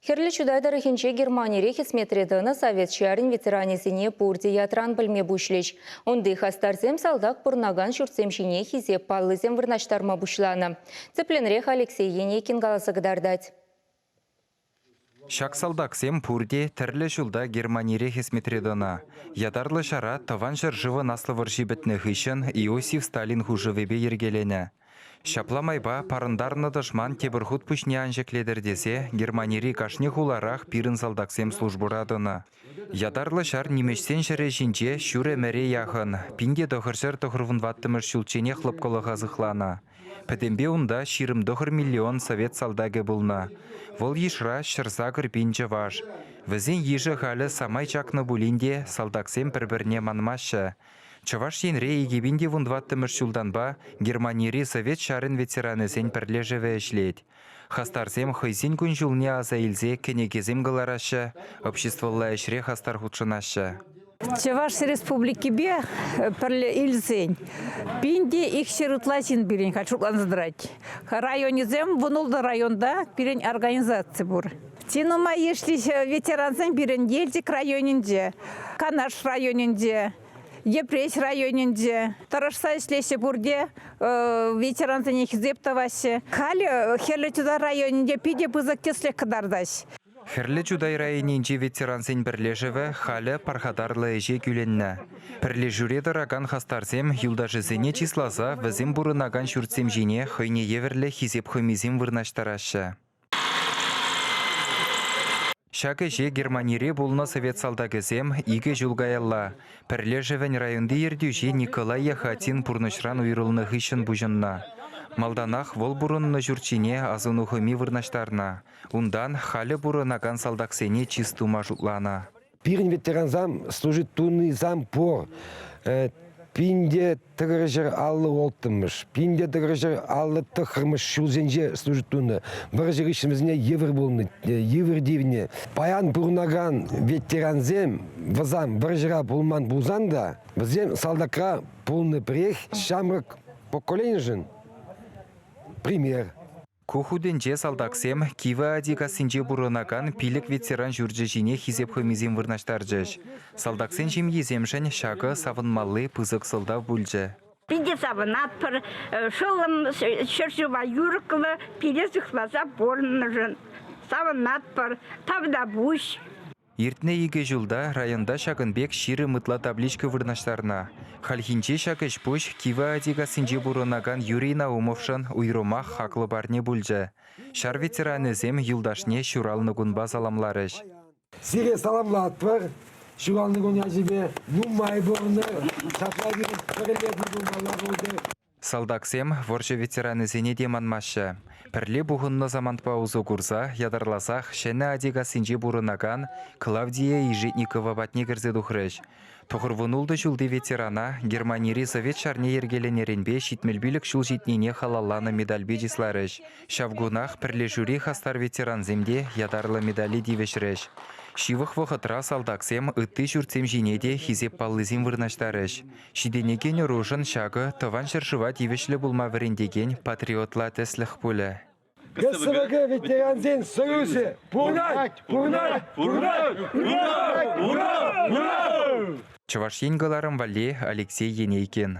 Хӗрлӗ Чутай тӑрӑхӗнче Германире хӗсметре тӑнӑ совет ҫарӗн ветеранӗсене пурте ятран пӗлме пуҫлӗҫ. Унти хастарсем салтак пурӑнакан ҫуртсем ҫине хисеп паллисем вырнаҫтарма пуҫланӑ. Тӗплӗнрех Алексей Енейкин каласа кӑтартать. Ҫак салтаксем пурте тӗрлӗ ҫулта Германире хӗсметре тӑнӑ. Ятарлӑ ҫара Тӑван ҫӗршывӑн Аслӑ вӑрҫи пӗтнӗ хыҫҫӑн Иосиф Сталин хушӑвӗпе йӗркеленӗ. Ҫапла майпа парӑнтарнӑ тӑшман тепӗр хут пуҫне ан ҫӗклетӗр тесе Германири кашни хуларах пирӗн салтаксем службӑра тӑнӑ. Ятарлӑ ҫар нимӗҫсен ҫӗрӗ ҫинче ҫур ӗмӗре яхӑн, 1994 ҫулчченех лӑпкӑлӑха сыхланӑ. Пӗтӗмпе унта 29 миллион совет салтакӗ пулнӑ. Вӑл йышра 108 пин чӑваш. Вӗсен йышӗ халӗ самай чакнӑ пулин те салтаксем пӗр-пӗрне манмаҫҫӗ. Чӑваш Енре 2014 ҫултанпа Германири Совет ҫарӗн ветеранӗсен пӗрлешӗвӗ ӗҫлет. Хастарсем хӑйсен кун-ҫулне аса илсе кӗнекесем кӑлараҫҫӗ, обществӑлла ӗҫре хастар хутшӑнаҫҫӗ. Чӑваш Республикипе пӗрле илсен 1200 ытла ҫын пирӗн халь шутланса тӑрать. Районӗсем 16 районта пирӗн организаци пур. Чи нумай йышли ветерансем пирӗн Елчӗк районӗнче, Канаш районӗнче, Йӗпреҫ районӗнче тӑрӑшса ӗҫлеҫҫӗ пурте, ветерансене хисеп тӑваҫҫӗ. Халӗ Хӗрлӗ Чутай районӗнче питӗ пысӑк тӗслӗх кӑтартаҫ. Хӗрлӗ Чутай районӗнчи ветерансен пӗрлешӗвӗ халӗ пархатарлӑ ӗҫе кӳлӗннӗ. Пӗрлешӳре тӑракан хастарсем юлташӗсене чысласа вӗсем пурӑнакан ҫуртсем ҫине хӑйне евӗрлӗ хисеп хӑмисем вырнаҫтараҫҫӗ. Ҫак ӗҫе Германире пулнӑ совет салтакӗсем икӗ ҫул каялла пӗрлешӗвӗн районти ертӳҫи Николай Яхатин пурнӑҫран уйрӑлнӑ хыҫҫӑн пуҫӑннӑ. Малтанах вӑл пурӑннӑ ҫурт ҫине асӑну хӑми вырнаҫтарнӑ. Унтан халӗ пурӑнакан салтаксене чыс тума шутланӑ. Пирӗн ветерансам служить тунисам пур. 1956-мӗш, 1959-мӗш ҫулсенче служить тунӑ. Вӑрҫӑ хыҫҫӑн вӗсене йывӑр пулнӑ, йывӑр тивнӗ. Паян пурӑнакан ветерансем вӗсем вӑрҫӑра пулман пулсан та, вӗсем салтакра пулнӑ пӗрех ҫамрӑк поколенишӗн пример. Ку хутӗнче салтаксем Кивӗ Атикассинче пурӑнакан пилӗк ветеран ҫурчӗ ҫине хисеп хӑмисем вырнаҫтарчӗҫ. Салтаксен ҫемйисемшӗн ҫакӑ савӑнмалли пысӑк сӑлтав пулчӗ. Питӗ савӑнатпӑр. Шӑллӑм ҫӗршыва юрӑхлӑ пире сыхласа пурӑннӑшӑн савӑнатпӑр. Тавтапуҫ. Иртнӗ икӗ ҫулта районта ҫакӑн пек 20 ытла табличка вырнаҫтарнӑ. Хальхинче ҫак ӗҫ-пуҫ Кивӗ Атикассинче пурӑнакан Юрий Наумовшӑн уйрӑмах хаклӑ парне пулчӗ. Ҫар ветеранӗсем юлташне ҫуралнӑ кунпа саламларӗҫ. Сире саламлатпӑр. Ҫуралнӑ кун ячӗпе нумай пурӑнӑр. Ҫапла пирӗн пӗрле пулмалла пултӑр. Салтаксем вӑрҫӑ ветеранӗсене те манмаҫҫӗ. Пӗрле пухӑннӑ самантпа усӑ курса ятарласах Ҫӗнӗ Атикассинче пурӑнакан Клавдия Ижетникова патне кӗрсе тухрӗҫ. 96 ҫулти ветерана Германири Совет ҫарне йӗркеленӗренпе 75 ҫул ҫитнине халалланӑ медальпе чысларӗҫ. Ҫав кунах пӗрлешӳри хастар ветерансем те ятарлӑ медале тивӗҫрӗҫ. Ҫывӑх вӑхӑтра салтаксем ытти ҫуртсем ҫине те хисеп паллисем вырнаҫтарӗҫ. Ҫитӗнекен ӑрушӑн ҫакӑ Тӑван ҫӗршыва тивӗҫлӗ пулма вӗрентекен патриотла тӗслӗх пулӗ. СВК ветерансен союзӗ пурӑнать, пурӑнать, пурӑнать, ура, ура, ура! Чӑваш Ен кӑларӑм валли Алексей Енейкин.